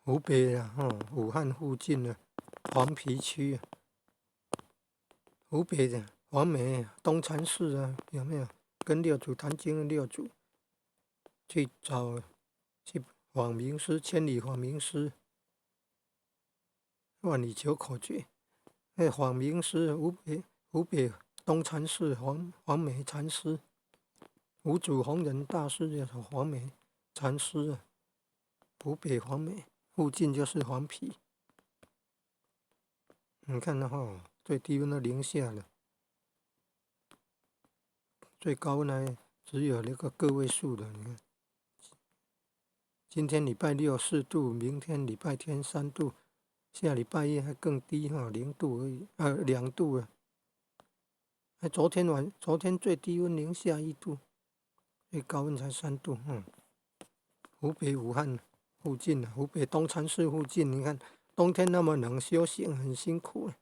湖北啊，吼，武漢附近的黃陂區啊，湖北的黃梅東禪寺啊，有沒有？跟六祖壇經的六祖去找去訪名師，千里訪名師，萬里求口訣。那訪名師，湖北東禪寺黃梅禪師，五祖弘忍大師就是黃梅禪師啊。湖北黃梅附近就是黃陂。你看那吼，最低溫都零下了。最高呢，只有那個個位數的。你看，今天禮拜六4度，明天禮拜天3度，下禮拜一還更低哈，0度而已，2度啊。哎，昨天最低溫零下1度，最高溫才3度。嗯，湖北武漢附近，湖北東禪寺附近，你看冬天那麼冷，修行很辛苦。